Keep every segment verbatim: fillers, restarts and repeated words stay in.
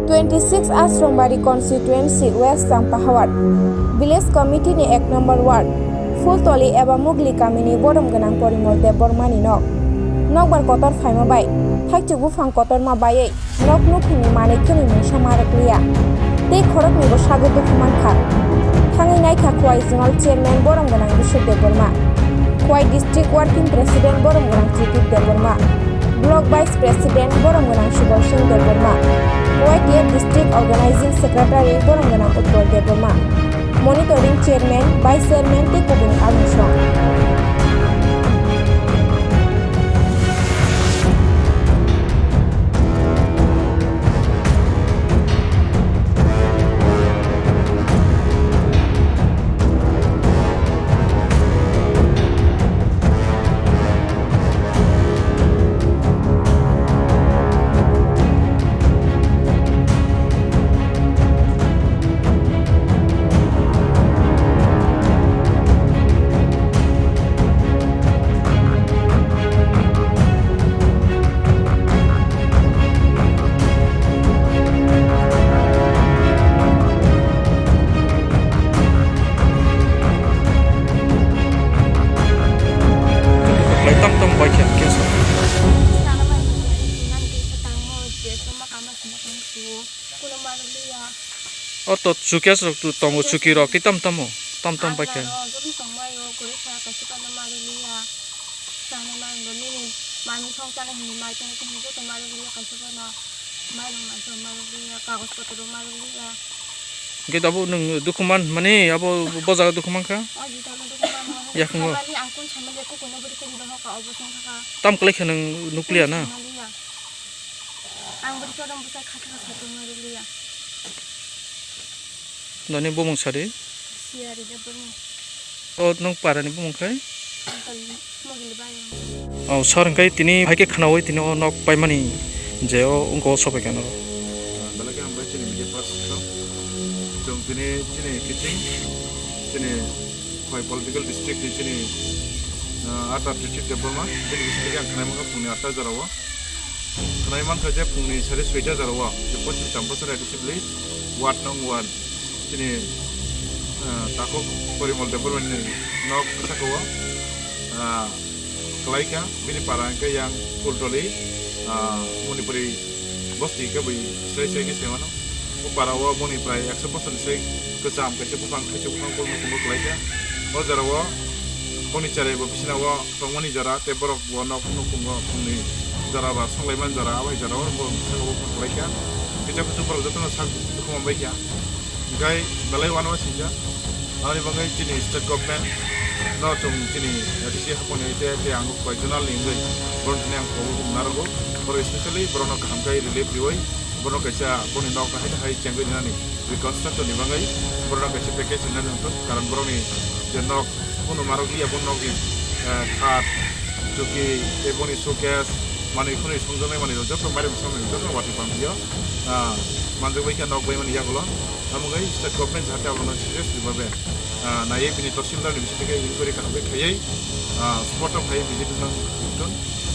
Twenty six Ashrombari constituency, West Champahawar, Village Committee ni ek number ward, Phultoli eba Mugli kamini borom gwnang Porimol Debbarma ni nok. Nokbar kotor phaima bai, thakchuk buphang kotorma baiwi nok nukhungni manwi khwnwi mungsa ma rwkliya. Tei khoroknwibo sago dukhu mankha. Thangwi naikha Khowai Zonal Chairman borom gwnang Bishnu Debbarma, Khowai District Working President borom gwnang Tritip Debbarma, Block Vice President borom gwnang Subal Singh Debbarma, Khowai T F District Organizing Secretary borom gwnang Utpal Debbarma, Monitoring Chairman, Vice Chairman tei kubun alungsong. Kwplai tam tam bai khe keso. O to chukes rok tu tongo, chuki rok ti tam tamo, tam tam bai khe. Manwi song chana hwnwi mai tongwi tongwi joto ma rwgwi ya, kaisa bono mairung maisa ma rwgwi ya, kagoj potro ma rwgwi ya. Hwnkhe abo nwng dukhu man mani, abo bo jaga dukhu mankha? O jitano dukhu mano. Yakung o. Samani ang kun samani ya, kukuno bwrwi khe hino hoka obo song thaka. Tam kwlai khe nwng nukliya na? Samani ya. Ang bwrwi chodong bwsai kha kha satung ma rwgwi ya. Noni bumung sadi? Siyari de bumung. O nwng parani bumung khai? Uncle Mogili Bayung. O sir hwnkhe tini hai khe khnaui tini o nok paimani je o wngkha o sobai kha noro. Ah, belai khe hambai chini media personnel. Chwng tini chini kiching, chini Khowai political district ni chini, ah, Ata Tritip Debbarma, bini bisingtwi ang khnai mankha phungni atta jora o. Khnai mankha je phungni sari soita jora o, je Poschim Champachari A D C village, ward nong one. Chini, ah, takhuk Porimol Debbarmani nok saka o, ah, kwlaikha, bini para hwnkhe yang Phultoli, ah, Manipuri bosti hwnkhe bui srai srai khe se mano. O para o boni prai ekso bosorni sai kwcham kaisa buphang, khaisa buphang kolmo kolmo kwlaikha. O jora o boni cherai bo bisina o tongmani jora, tei borok bo nok nukhungo phungni jora ba songlaimani jora, abo hai jora o bo saka o kwlaikha. Kisa kusu borok jotono sak dukhu manbaikha. Hwnkhe belai uanama singcha. Aboni bagwi chini state government no chwng chini A D C haponi tei, tei ang koi zonal ni wngwi borok thani ang kobor narwgo. Borok specially borokno kaham khe relief riwi borokno kaisa boni nok hai hai chengwi rinani reconstruction ni bagwi borokno kaisa package rinani wngkha. Karon borokni je nok bono marok liya, bo nokni, eh, khat, chuki, tei boni showcase, manwi khwnwi songjaknai manwi rok joto mairum samani joto watwi pang phio, ah, manjak bai khe nok bai mani yagulo. Tamo wngwi state government jahate abono seriously babe, ah, naiwi bini tahsildar ni bisingtwi khe inquiry kaham khe khaiwi, ah, spot o phaiwi visit wngna tong.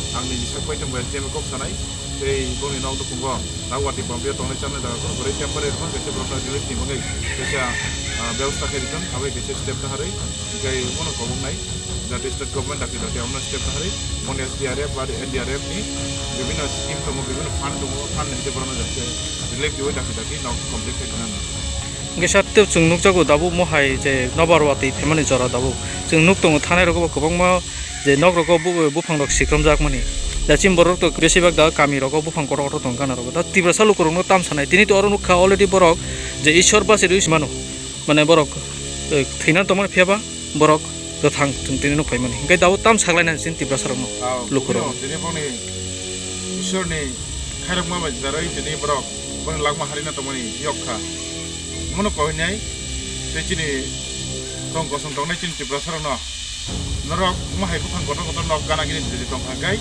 Ang nini sak bai tongbai S D M kok sanai, tei boni nok nukhungo rawati pamphia tongnai chanai jaga kono kwrwi temporary phano kaisa borokno relief ni bagwi kaisa, ah, bebostha khe rikon, abai kaisa step naharwi, hwnkhe bono koboknai. Jate state government dakti dakti abono step naharwi, boni S D R F ba N D R F ni bibhinno scheme tongo, bibhinno fund tongo, fund ni hwnkhe borokno jate relief riwi dakti dakti nok complete khe rwnani. Hwnkhe sir, tei chwng nukjago tabuk mohai je nobar watwi phaimani jora tabuk. Chwng nuk tongo thanai rogo bo kwbangma je nok rogo bu-, buphang rok sikromjakmani. Da chini borok to besibak da kami rogo buphang kotor kotor tong gana rogo. Da Tiprasa lukurokno tam sanai. Tini to oro nukha already borok je Ishwar basi rwi mano. Mane borok, eh, thwina tongmani phiyaba borok kwthang chwng tini nuk phaimani. Hwnkhe tabuk tam saklaina chini Tiprasa rokno lukurok. Tini boni Ishwar ni khairokma bai jarwi tini borok boni langma harina tongmani yok kha. Omono koinai tei chini tong kosong tongnai chini Tiprasa rokno. Norok omo hai buphang kotor kotor nok gana gini thwlwi tong kha khe,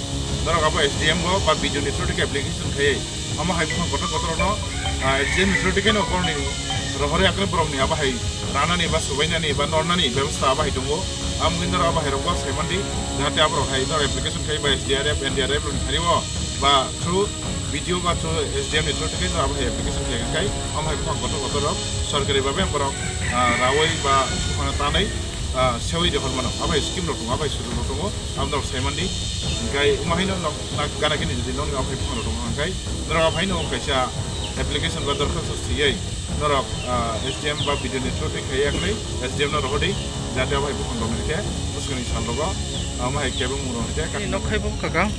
norok abo S D M o ba B D O ni through khe application khaiwi omo hai buphang kotor kotor no, ah, S D M ni through khe no borokni rohorwi akhe borokni abo hai ranani ba subainani ba nornani bebostha abo hai tongo. Amo wngwi norok abo hai rokbo sai mandi, jahate aborok hai norok application khai ba S D R F, N D R F rokni thani o ba through B D O ba through S D M ni through theke no abo hai application khlai khai, amo hai buphang kotor kotor rok sorkari babe borok, ah, rawai ba buphang tanai, ah, sewi de hormano, abo hai scheme rok tongo, abo hai suru rok tongo, abo norok sai mandi. Hinkhe amo hai no nok, nak gana kini jodi nokni abo hai buphang rok tongo hinkhe norok abo hai no kaisa application ba dorkhasto siyai norok, ah, S D M ba B D O ni through theke khai yakni S D M no rohodi, jate abo hai buphang rok hinkhe bwskangni sal rogo amo hai kebeng mung rok hinkhe. Ni nok khai bo kakang?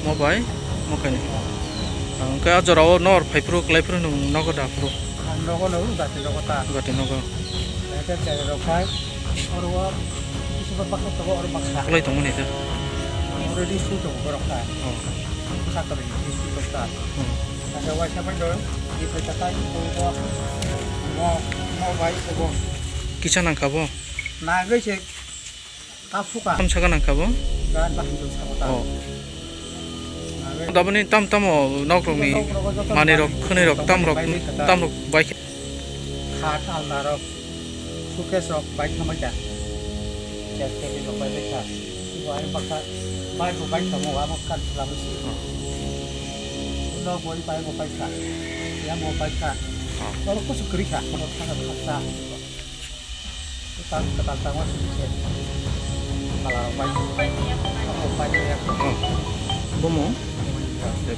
Mo bai, mo kani. Ang khe a jora o nor phai phuru, klai phuru, nwng nogo da phuru? Ang nogo no, gati nogo ta. Gati nogo. Ete tere rok phai, oro o kisa baksa togo, oro baksa. Klai tongmani da? Oro di su togo borok phai. Oh. Sa togo di su togo ta. Hmm. Asa waisa phai do, di phai ta tai, togo, mo, mo bai togo. Kisa nang kha bo? Nang gai se. Tam saka nang kha bo? Daboni tam tamo nok rokni manwi rok, khwnwi rok, tam rok, tam rok bai kha. Khat, alna rok, suitcase rok bai kha mai kha. Chair table rok bai bai kha. Bo ai baksa bai bo bai kha mo, amo kan sala mo si. Nok bo bai bo bai kha. Yang bo bai kha. Oro kusu kwrwi kha. Amo thana thaksa. Tang, tang, tang, mas, mas. Malah, mas. Apa, mas, ya? Oh. Bomo? Ya.